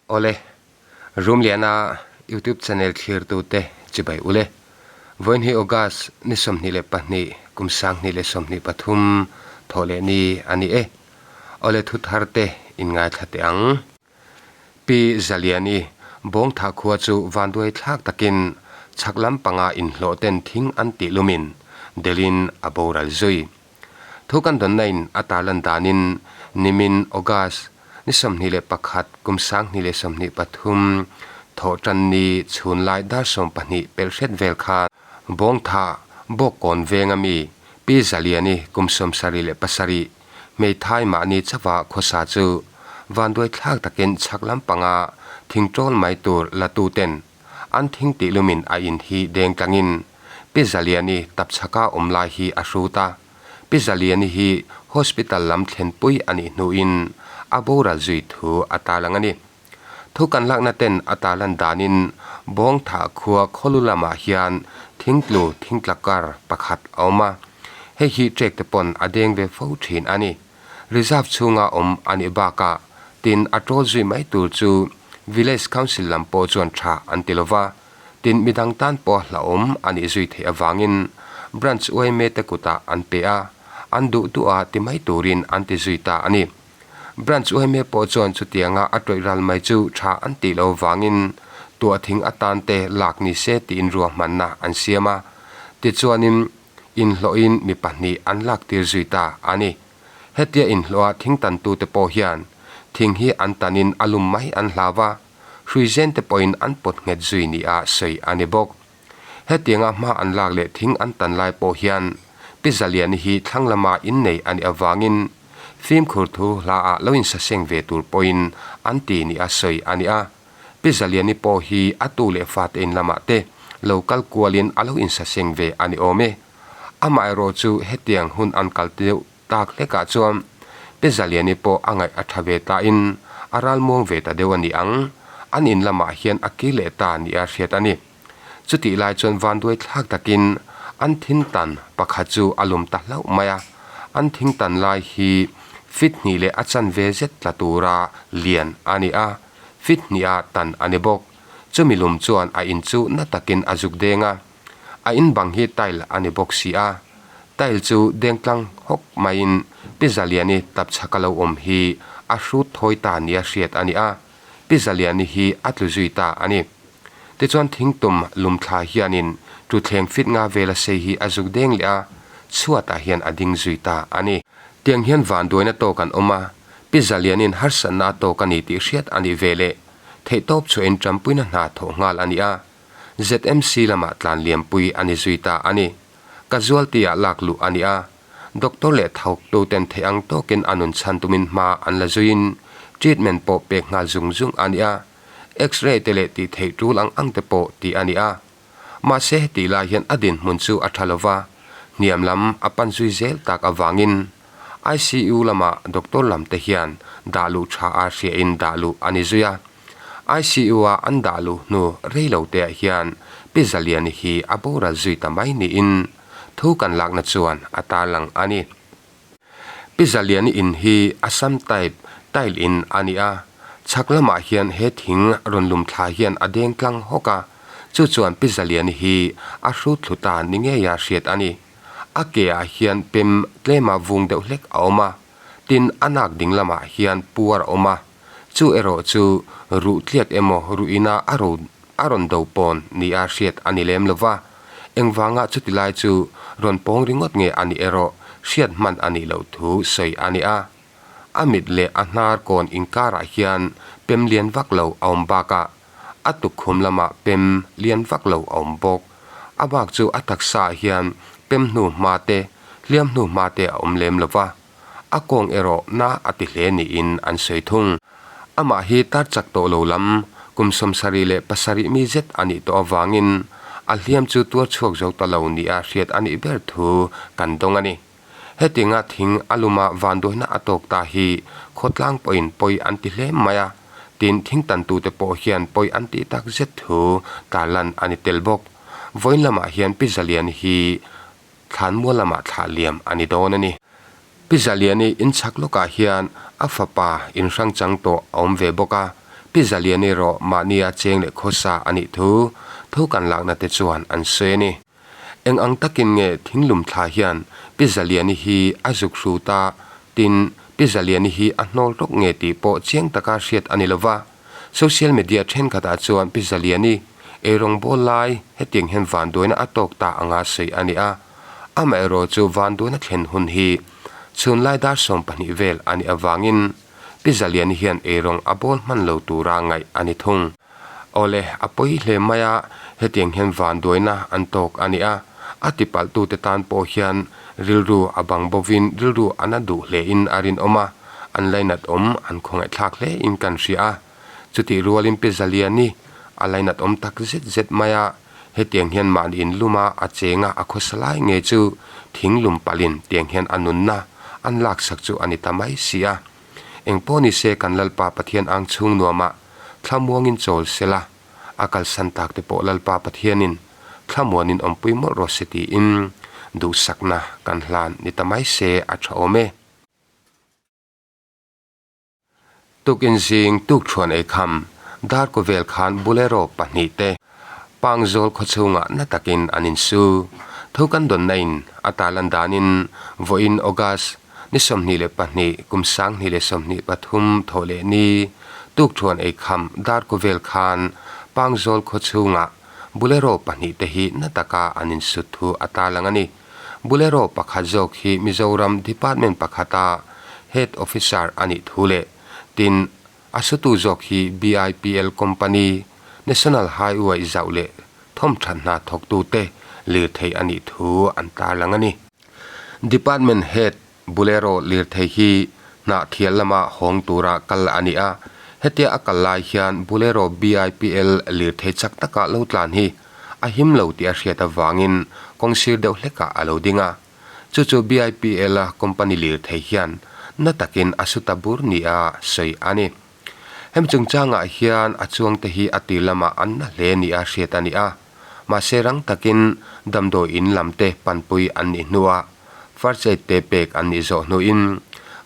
Awle, Rumliana YouTube channel thlirtute chibai ule. Vawiin hi August ni 22 kum 2023 thawh leh ni a ni e. Awle thu thar te in ngaithla teh ang. Pi Zaliani Bawngthah khua chu vanduai thlak takin chhak lampanga inhlawh ten thing an tih lumin delin a boral zui. Thu kan dawnna in a tarlan danin nimin August ni 21 kum 2023 thawh tan ni chhun lai dar 12 pelh hret vel khan Bawngthah Bawkkawn venga mi Pi Zaliani kum 77 hmeithai mahni chauha khawsa chu vanduai thlak takin chhak lampanga thingtawl mai tur la tu ten an thing tih lumin a in hi deng tlangin Pi Zaliani tapchhaka awm lai hi a hrut a. Pi Zaliani hi hospital lam thlenpui a nih hnuin a boral zui thu a tarlang a ni. Thu kan lakna ten a tarlan danin Bawngthah khua khawlu lamah hian thingtlu thingtla kar pakhat a awm a, hei hi trek te pawn a deng ve fo thin a ni. Reserve chhunga awm a nih bakah tin a tawl zui mai tur chu Village Council lam pawh chuan tha an ti lova, tin midang tan pawh hlauhawm a nih zui theih avangin Branch yma te kutah an pe a, an duh duh a ti mai turin an ti zui ta a ni. Branch yma pawh chuan chutianga a tawih ral mai chu tha an tih lo vangin tuah thing atan te lak ni se tiin ruahmanna an siam a, tichuanin inhlawhin mi pahnih an lak tir zui ta a ni. Hetia inhlawha thing tantute pawh hian thing hi an tanin a lum mai an hlau a, hruizen te pawhin an pawt nghet zui nia sawi a ni bawk. Hetianga hma an lak leh thing an tan lai pawh hian Pi Zaliani hi thlang lama innei a nih avangin fimkhur thu hlaah lo insaseng ve tur pawhin an ti nia sawi a ni a. Pi Zaliani pawh hi a tu leh fate in lamah te lo kal kualin a lo insaseng ve a ni awm e. Amaherawh chu hetiang hun an kal deuh tak hlekah chuan Pi Zaliani pawh a ngaih a tha ve tain a ralmuang ve ta deuh a ni ang. An in lamah hian a kir leh ta nia hriat a ni. Chutih lai chuan vanduai thlak takin an thing tan pakhat chu a lum ta hlauh mai a. An thing tan lai hi feet hnih leh a chanve zet tla tura lian a ni a, feet hniha tan a ni bawk. Chumi lum chuan a in chu na takin a zuk deng a. A in bang hi tile a ni bawk si a, tile chu deng tlang hawk maiin Pi Zaliani tapchhak a lo awm hi a hrut thawi ta nia hriat a ni a, Pi Zaliani hi a tlu zui ta a ni. Tichuan thingtum lumthla hianin tuthleng fit nga vela sei hi a zuk deng leh a, chhuatah hian a ding zui ta a ni. Tiang hian vanduaina tawk an awm a, Pi Zalianin harsatna a tawk a ni tih hriat a nih veleh theihtawp chhuahin ṭampuina hna thawh nghal a ni a. ZMC lamah tlan liampui a ni zui ta a ni. Casualty ah lak luh a ni a, doctor leh thawktu ten theih ang tawkin a nun chhan tumin hma an la zuiin treatment pawh pek nghal zung zung a ni a, X-ray te leh tih theih tul ang ang te pawh tih a ni a. Mahse hetih lai hian a dinhmun chu a tha lova, hniam lam a pan zui zel tak avangin ICU lamah doctor lam te hian dah luh tha a hriain dah luh a ni zui a. ICU-a an dah luh hnu rei lo teah hian Pi Zaliani hi a boral zui ta mai niin thu kan lakna chuan a tarlang a ni. Pi Zaliani in hi Assam type tile in a ni a, chhak lamah hian he thing rawn lum thla hian a deng tlang hawk a, chu chuan Pi Zaliani hi a hrut thlu ta ni ngeia hriat a ni. A ke ah hian pem tlema vung deuh hlek a awm a, tin a nak ding lamah hian puar a awm a, Chu erawh chu ruh tliak emaw ruh ina a ro a rawn do pawn nia hriat a ni lem lova, engvanga chuti lai chu rawn pawng ringawt nge a nih erawh hriat hman a nih loh thu sawi a ni a. A mit leh a hnar kawn inkarah hian pem lian vak lo a awm bakah a tukkhum lamah pem lian vak lo a awm bawk. A bak chu a taksaah hian pem hnu hma te, hliam hnu hma te a awm lem lova. A kawng erawh na a ti hle niin an sawi thung. Amah hi tar chak tawh lo lam, kum 77 mi zet a nih tawh avangin a hliam chu tuar chhuak zo ta lo nia hriat a nih ber thu kan dawng a ni. Hetinga thing a luma vanduaina a tawk ta hi khawtlang pawhin pawi an ti hle mai a, tin thing tantute pawh hian pawi an tih tak zet thu tarlan a ni tel bawk. Vawiin lamah hian Pi Zalian hi Thlanmual lamah thlah liam a ni dawn a ni. Pi Zaliani inchhak lawkah hian a fapa inhrang chang tawh a awm ve bawk a. Pi Zaliani erawh mahnia cheng leh khawsa a nih thu thu kan lakna te chuan an sawi a ni. Eng ang takin nge thinglum thla hian Pi Zaliani hi a zuk hrut a, tin, Pi Zaliani hi a hnawl rawk nge tih pawh chiang taka hriat a ni lova. Social media thenkhatah chuan Pi Zaliani eirawngbawl lai hetiang hian vanduaina a tawk ta anga sawi a ni a. Amaherawh chu vanduaina thlen hun hi chhunlai dar 12 vel a nih avangin Pi Zaliani hian eirawng a bawl hman lo tura ngaih a ni thung. Awle, a pawi hle mai a, hetiang hian vanduaina an tawk a ni a, a tipalhtute tan pawh hian rilru a bang bovin rilru a na duh hlein a rinawm a, an lainat awm an khawngaihthlak hlein kan hria a. Chutih rualin Pi Zaliani a lainat awm tak zet zet mai a, hetiang hian mahni inluma a chenga a khawsa lai nge chu thinglum palhin tiang hian a nunna an laksak chu a ni ta mai si a. Engpawh ni se kan Lalpa Pathian ang chhung nuamah thlamuangin chawl sela, a kalsan tak te pawh Lalpa Pathianin thlamuanin awmpui mawlh rawh se tiin duhsakna kan hlan ni ta mai se a tha awm e. Tukin zing tukṭhuan eikham darkaw vel khan Bolero pahnihte Pangzawl khawchhungah na takin an insu. Thu kan dawnna in a tarlan danin vawiin August ni 22 kum 2023 thawh leh ni tukṭhuan eikham darkaw vel khan Pangzawl khawchhungah Bolero pahnihte hi na taka an insut thu a tarlang a ni. Bolero pakhat zawk hi Mizoram Department pakhata Head Officer a nih thu leh tin a sutu zawk hi BIPL Company, National Highway zauh leh thawmthat hna thawktute lirthei a nih thu an tarlang a ni. Department Head Bolero lirthei hi Hnahthial lama hawng tura kal a ni a, hetia a kal lai hian Bolero BIPL lirthei chak taka lo tlan hi a him lo tih a hriat avangin kawng sir deuh hlekah a lo ding a. Chu chu BIPL-a company lirthei hian na takin a su ta bur nia sawi a ni. Hemi chungchangah hian a chuangte hi a tir lamah an na hle nia hriat a ni a. Mahse rang takin damdawi in lam te panpui an nih hnuah first aid te pek an nih zawh hnuin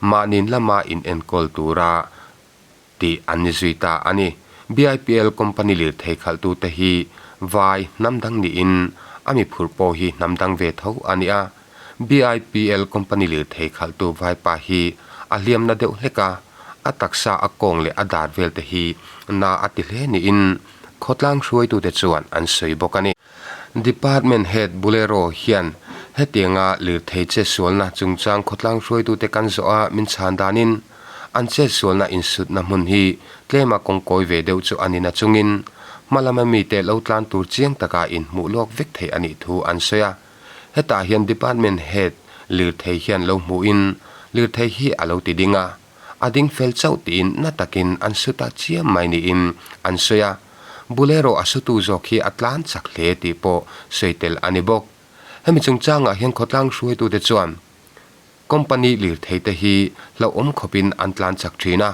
mahni lama in enkawl tura tih an ni zui ta a ni. BIPL company lirthei khalhtute hi vai hnam dang niin a mi phurh pawh hi hnam dang ve tho a ni a. BIPL company lirthei khalhtu vaipa hi a hliamna deuh hlek a, a taksa a kawng leh a dar vel te hi na a ti hle niin khawtlang hruaitute chuan an sawi bawk a ni. Department Head Bolero hian hetianga lirthei chetsualna chungchang khawtlang hruaitute kan zawh a min chhan danin an chetsualna insutna hmun hi tlema kawngkawi ve deuh chu a ni na chungin hma lama mite lo tlan tur chiang taka inhmuh lawk vek theih a nih thu an sawi a. Hetah hian Department Head lirthei hian lo hmuhin lirthei hi a lo ti ding a, a ding fel chauh tiin na takin an su ta chiam mai niin an sawi a, Bolero a sutu zawk hi a tlan chak hle tih pawh sawi tel a ni bawk. Hemi chungchangah hian khawtlang hruaitute chuan Company lirthei te hi hlauhawm khawpin an tlan chak thin a,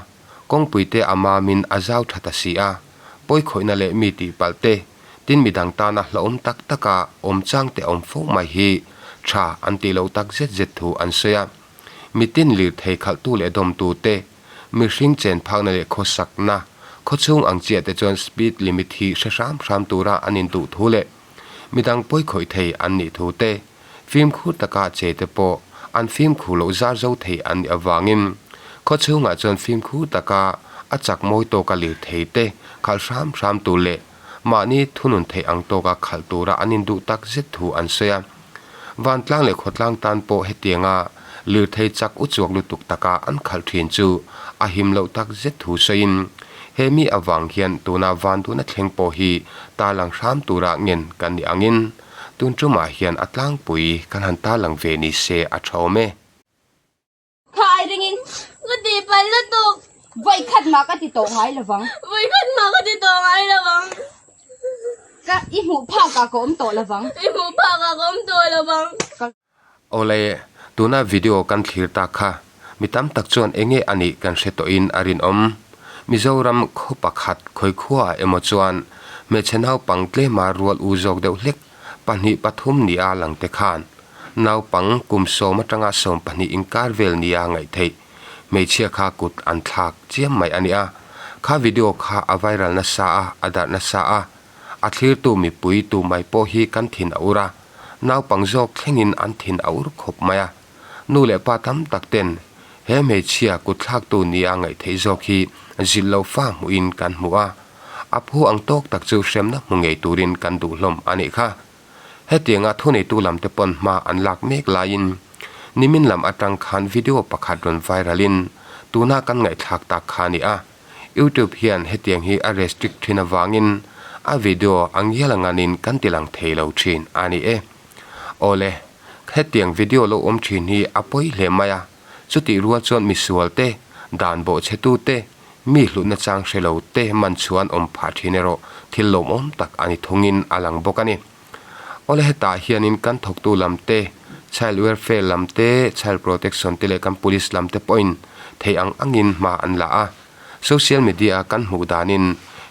kawngpui te a mamin a zau tha ta si a, pawikhawihna leh mi tihpalh te, tin midang tana hlauhawm tak taka awm chang te awm fo mai hi tha an tih loh tak zet zet thu an sawi a. Mitin lirthei khalhtu leh dawmtu te, mihring chen phakna leh khawsakna, khawchhung ang chiah te chuan speed limit hi hre hram hram tura an induh thu leh midang pawikhawih thei an nih thu te, Fimkhur taka che te pawh an fimkhur loh zar zo thei an nih avangin khaw chhungah chuan fimkhur taka a chak mawi tawka lirthei te khalh hram hram tur leh mahni thunun theih ang tawka khalh tura an induh tak zet thu an sawi a. Vantlang leh khawtlang tan pawh hetianga lirthei chak uchuak lutuk taka an khalh thin chu a him loh tak zet thu sawiin he mi avang hian tuna vanduna thleng pawh hi tarlang hram tura ngen kan nih angin Tun tumah hian a tlangpui kan han tarlang ve ni se a tha awm e. Kha ai ringin ka tih palh lutuk. Vawikhat mah ka ti tawh ngai lovang. Vawikhat mah ka ti tawh ngai lovang. Ka i hmuh phakah ka awm tawh lovang. I hmuh phakah ka awm tawh lovang. Awle, tuna video kan thlir tak kha mi tam tak chuan enge a nih kan hre tawhin a rinawm. Mizoram khaw pakhat khawikhua emaw chuan hmeichhe naupang tlema rual u zawk deuh hlek pahnih pathum nia lang te khan naupang kum sawm atanga 12 inkar vel nia ngaih theih hmeichhia kha kut an thlak chiam mai a nia. Kha video kha a viral nasa a, a darh nasa a. A thlirtu mipui tu mai pawh hi kan thin a ur a, naupang zawk thlengin an thin a ur khawp mai a. Nu leh pa tam tak ten he hmeichhia kutthlaktu nia ngaihtheih zawk hi zilh lo fa hmuhin kan hmu a, a phu ang tawk tak chu hremna hmu ngei turin kan duh hlawm a nih kha. Hetianga thuneitu lamte pawn hma an lak mek laiin nimin lam atang khan video pakhat rawn viral in tuna kan ngaihthlak tak kha a ni a. YouTube hian hetiang hi a restrict thin avangin a video a ngial a nganin kan ti lang thei lo thin a ni e. Awle, hetiang video lo awm thin hi a pawi hle mai a, chutih rual chuan misual te, dan bawhchhetu te, mi hlutna chang hre lo te man chuan awm phah thin erawh thil lawmawm tak a ni thungin a lang bawk a ni. Awle hetah hianin kan thawktu lam te, Child Welfare lam te, Child Protection te leh kan Police lam te pawhin theih ang angin hma an la a. Social media a kan hmuh danin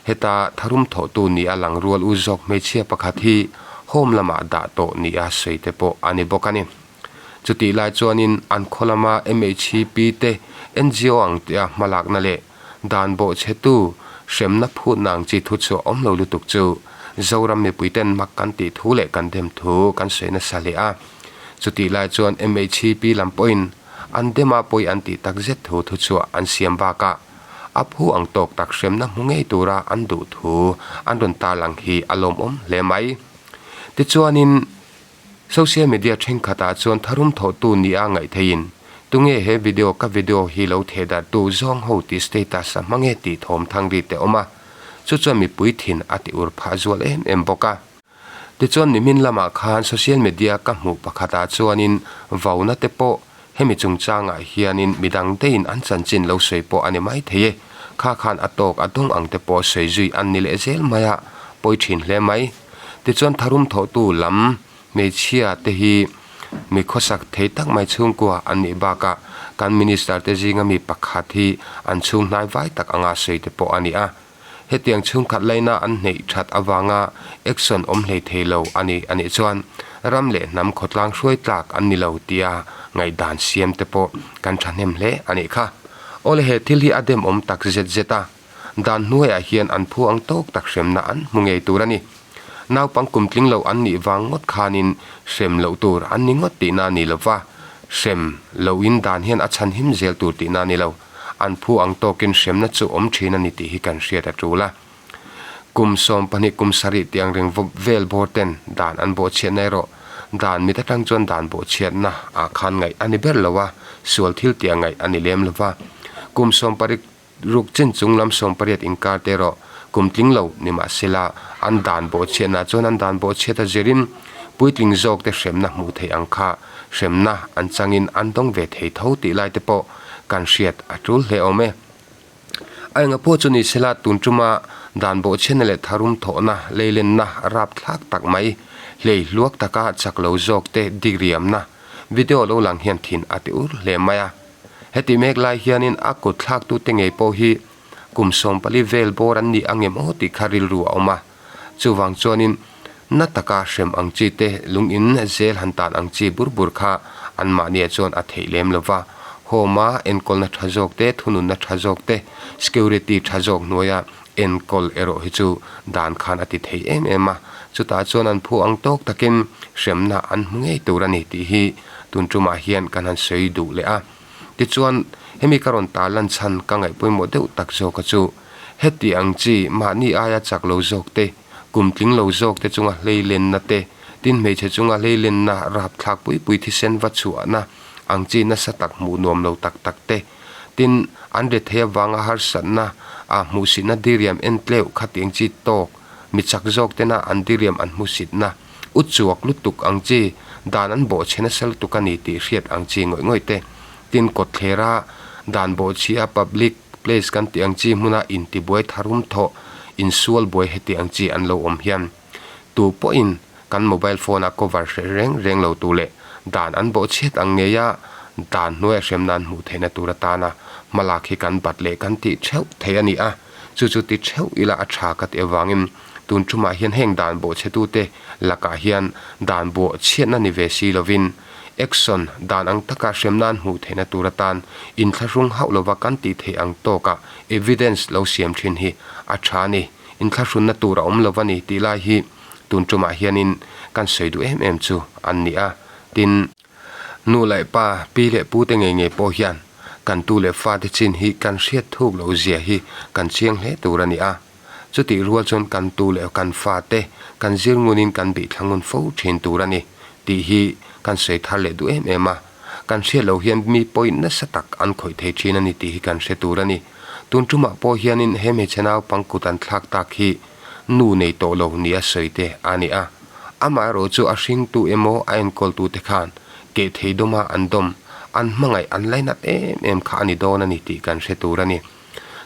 heta tharum thawhtu nia lang rual u zawk hmeichhia pakhat hi home lamah dah tawh nia sawi te pawh a ni bawk a ni. Chutih lai chuanin an khaw lama MHP te ngo ang tia hmalakna leh dan bawhchhetu hremna phutna ang chi thuchhuah awm lo lutuk chu Zoram mipuiten mak kan tih thu leh kan dem thu kan sawi nasa hle a. Chutih lai chuan MHP lam pawhin an dema pawi an tih tak zet thu thuchhuah an siam bakah a phu ang tawk tak hremna hmu ngei tura an duh thu an rawn tarlang hi a lawmawm hle mai. Tichuanin. Social media thenkhatah chuan tharum thawhtu nia ngaih theihin, Tunge he video ka video hi lo theh darhtu zawng ho tih status a hmang e tih thawm thang ri te awm a, chu chuan mipui thin a ti ur phah zual em em bawk a. Tichuan nimin lamah khan social media ka hmuh pakhatah chuanin vauna te pawh hemi chungchangah hianin midang deiin an chanchin lo sawi pawh a ni mai thei e, kha khan a tawk a dawng ang te pawh sawi zui an ni leh zel mai a, pawi thin hle mai. Tichuan tharum thawhtu lam hmeichhia te hi mi khawsak thei tak mai chhungkua an nih bakah kan minister te zinga mi pakhat hi an chhung hnai vai tak anga sawi te pawh a ni a. Hetiang chhungkhat laina an hneih that avanga action awm hlei thei lo a ni a nih chuan ram leh hnam khawtlang hruai tlak an ni lo tia ngaihdan siam te pawh kan thahnem hle a nih kha. Awle he thil hi a demawm tak zet zet a. Dan hnuaiah hian an phu ang tawk tak hremna an hmu ngei tur a ni. Naupang kum tling lo an nih vang ngawt khanin hrem loh tur an ni ngawt tihna a ni lo va, hrem lohin dan hian a chhan him zel tur tihna a ni lo. An phu ang tawkin hremna chu awm thin a ni tih hi kan hriat a tul a. Kum 12 kum sarih tih ang reng vel bawr ten dan an bawhchhiatna erawh dan mit atang chuan dan bawhchhiatna ah khan ngaih a ni ber lo a, sual thil tih a ngaih a ni lem lo va. Kum 18 Ruk chin chung lam 18 inkar te erawh kum tling lo ni mah sela an dan bawhchhiatna chuan an dan bawhchhiat a zirin puitling zawk te hremna hmuh theih ang kha hremna an changin an dawng ve thei tho tih lai te pawh kan hriat a tul hle awm e. A enga pawh chu ni sela tun tuma dan bawhchhiatna leh tharum thawhna leilenna rapthlak tak mai hlei hluak taka chak lo zawk te dikriamna video lo lang hian thin a ti ur hle mai a. Heti mek lai hianin a kut thlaktute ngei pawh hi kum 14 vel bawr an ni ang em aw tih kha rilru a awm a. Chuvang chuanin na taka hrem ang chi te lung in zel han tan ang chi bur bur kha anmahniah chuan a theih lem lo va. Home-a enkawlna tha zawk te, thununna tha zawk te, security tha zawk hnuaia enkawl erawh hi chu dan khan a ti thei em em a. Chutah chuan an phu ang tawk takin hremna an hmu ngei tur a ni tih hi Tun tumah hian kan han sawi duh leh a. Tichuan, hemi ka rawn tar lan chhan ka ngaih pawimawh deuh tak zawka chu, heti ang chi mahni aia chak lo zawk te, kum tling lo zawk te chunga hleilenna te, tin hmeichhe chunga hleilenna rapthlak pui pui thisen va chhuahna ang chi nasa tak hmuh nuam lo tak tak te, tin an rethei avanga harsatna ah hmuhsitna diriam en tleuh khatiang chi tawk mi chak zawk tena an diriam an hmusitna U chuak lutuk ang chi, dan an bawhchhe nasa lutuk a ni tih hriat ang chi ngawih ngawih te. Tin, kawtthlera dan bawhchhia public place kan tih ang chi hmuna intibuai tharum thawh, insual buai heti ang chi an lo awm hian tu pawhin kan mobile phone a cover hreh reng reng lo tur leh dan an bawhchhiat ang ngeia dan hnuaia hremna an hmuh theihna tur atana hmalak hi kan bat leh kan tih theuh thei a ni a. Chu chu ti theuh ila a tha ka tih avangin tun tumah hian heng dan bawhchhetute lakah hian dan bawhchhiatna ni ve si lovin Action, dan ang taka hremna an hmuh theihna tur atan inthlahrung hauh lova kan tih theih ang tawkah evidence lo siam thin hi a tha a ni. Inthlahrunna tur a awm lo a ni tih lai hi tun tumah hianin kan sawi duh em em chu an ni a. Tin, nu leh pa, pi leh pu te ngei ngei pawh hian kan tu leh fate chin hi kan hriat thuk loh zia hi kan chiang hle tur a ni a. Chutih rual chuan kan tu leh kan fate kan zir ngunin kan bih thla ngun fo thin tur a ni tih hi kan sawi thar leh duh em em a. Kan hriat loh hian mi pawi nasa tak an khawih thei thin a ni tih hi kan hre tur a ni. Tun tumah pawh hianin he hmeichhe naupang kut an thlak tak hi nu nei tawh lo nia sawi te a ni a. Amaherawh chu a hringtu emaw a enkawltute khan keh thei dawma an dawm, an hmangaih an lainat em em kha a ni dawn a ni tih kan hre tur a ni.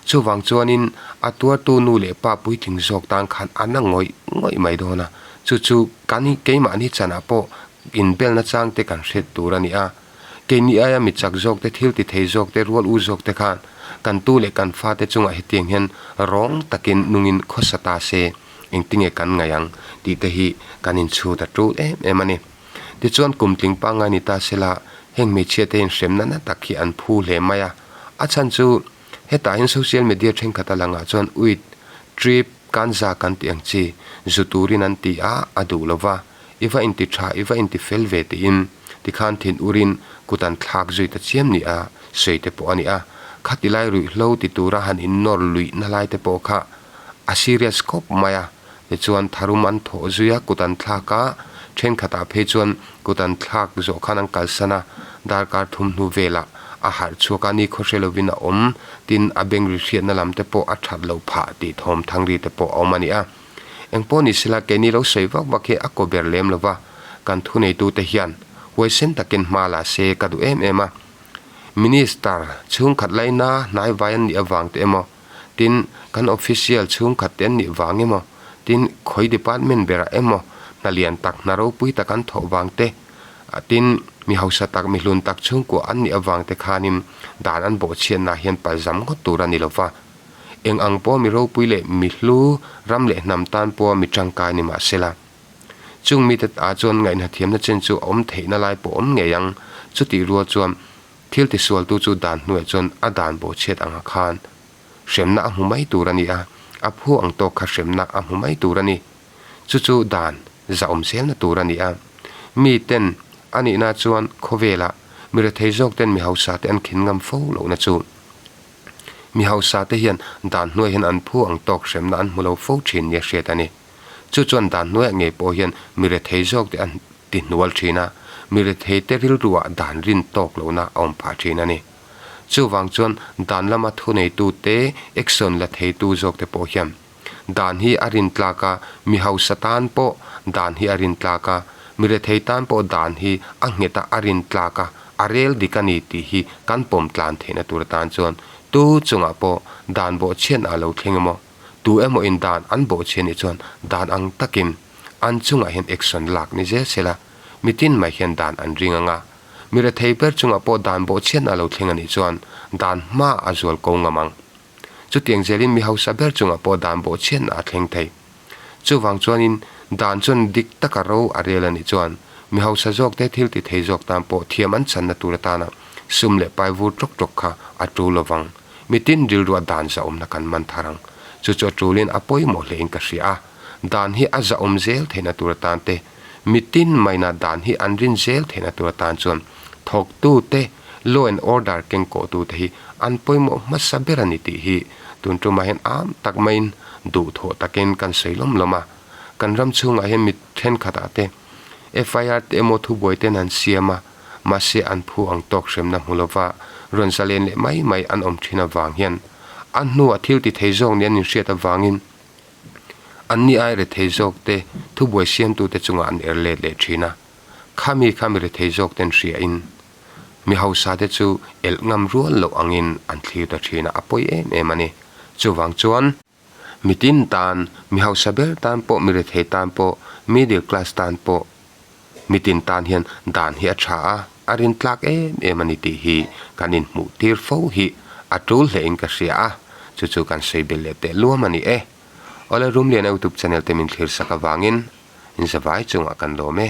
Chuvang chuanin a tuartu nu leh pa puitling zawk tan khan a na ngawih ngawih mai dawn a, chu chu kan keimahni chanah pawh inbelna chang te kan hriat tur a ni a. Keini aia mi chak zawk te, thil ti thei zawk te, rual u zawk te khan kan tu leh kan fate chungah hetiang hian rawng takin nungin khawsa ta se engtinge kan ngaih ang tih te hi kan inchhut a tul em em a ni. Tichuan kum tling pangngai ni ta sela heng hmeichhia te inhremna na tak hi an phu hle mai a. A chhan chu hetah hian social media thenkhat a langah chuan uit, trip, kanza kan tih ang chi zu turin an ti a, a duh lo va, i va inti tha, i va inti fel ve tiin tikhan thin urin kut an thlak zui ta chiam ni a sawi te pawh a ni a. Khati lai ruihhlo ti tura han innawr luihna lai te pawh kha a serious khawp mai a. Tichuan tharum an thawh zui a, kut an thlak a, thenkhatah phei chuan kut an thlak zawh khan an kalsan a, darkar thum hnu velah a harh chhuak a, ni khawhre lovin a awm, tin a beng ri hriatna lam te pawh a that loh phah tih thawm thang ri te pawh a awm a ni a. Engpawh ni sela keini lo sawi vak vak hi a kaw ber lem lova, kan thuneitute hian huaisen takin hma la se ka duh em em a. Minister chhungkhat laina hnaivai an nih avang te emaw, Tin, kan official chhungkhat te an nih vang emaw, tin, khawi department berah emaw, hna lian tak, hna ropui tak an thawh vang te, tin, mi hausa tak, mi hlun tak chhungkua an nih avang te khanin dan an bawhchhiatnah hian palzam ngawt tur a ni lo va. Eng ang pawh mi ropui leh mi hlu, ram leh hnam tan pawha mi tangkai ni mah sela. Chung mite ah chuan ngaihnathiamna chen chu a awm theihna lai pawh awm ngei ang. Chutih rual chuan Thil tisualtu chu dan hnuaiah chuan a dan bawhchhiat anga khan hremna a hmu mai tur a ni a, a phu ang tawk kha hremna a hmu mai tur a ni. Chu chu dan zahawm zelna tur a ni a. Miten a nihna chuan khawvelah mi rethei zawk ten mi hausa te an khin ngam fo lohna chu mi hausa te hian dan hnuai hian an phu ang tawk hremna an hmu lo fo thin nia hriat a ni. Chu chuan dan hnuaiah ngei pawh hian mi rethei zawk te an ti hnual thin a, mi retheite rilruah dan rin tawk lohna a awm phah thin a ni. Chuvang chuan dan lama thuneitute action la theitu zawkte pawh hian dan hi a rin tlak a, mi hausa tan pawh dan hi a rin tlak a, mi rethei tan pawh dan hi a nghet a, a rin tlak a, a rel dik a ni tih hi kan pawm tlan theihna tur atan chuan tu chungah pawh dan bawhchhiatna a lo thleng emaw, Tu emaw in dan an bawhchhiah nih chuan dan ang takin an chungah hian action lak ni zel sela, mitin mai hian dan an ring ang a. Mi rethei ber chungah pawh dan bawhchhiatna a lo thleng a nih chuan dan hma a zual ko ngam ang. Chutiang zelin mi hausa ber chungah pawh dan bawhchhiatna a thleng thei. Chuvang chuanin dan chuan dik taka ro a rel a nih chuan mi hausa zawkte thil ti thei zawk tan pawh thiam an channa tur atana sum leh pai vur tawk tawk kha a tul lovang. Mitin rilruah dan zahawmna kan man thar ang. Chu chu a tulin a pawimawh hlein ka hria a. Dan hi a zahawm zel theihna tur atan te, mitin maina dan hi an rin zel theihna tur atan chuan thawktute, law and order kengkawhtute hi an pawimawh hmasa ber a ni tih hi tun tumah hian am tak maiin duhthawh takin kan sawi lawm lawm a. Kan ram chhungah hian mi thenkhatah te FIR te emaw thubuai ten an siam a. Mahse an phu ang tawk hremna hmu lova rawn zalen leh mai mai an awm thin avang hian a hnuah thil ti thei zawk nih an inhriat avangin anni ai rethei zawk te thubuai siamtute chungah an er let leh thin a. Khami kha mi rethei zawk ten hriain mi hausa te chu elh ngam rual loh angin an thlir ta thin a, a pawi em em a ni. Chuvang chuan. Mitin tan, mi hausa ber tan pawh, mi rethei tan pawh, middle class tan pawh, mitin tan hian dan hi a tha a, a rin tlak em em a ni tih hi kan inhmuh tir fo hi a tul hlein ka hria a, chu chu kan sawi belh leh teh luam a ni e. Awle Rumliana YouTube channel te min thlir sak avangin inzavai chungah kan lawm e.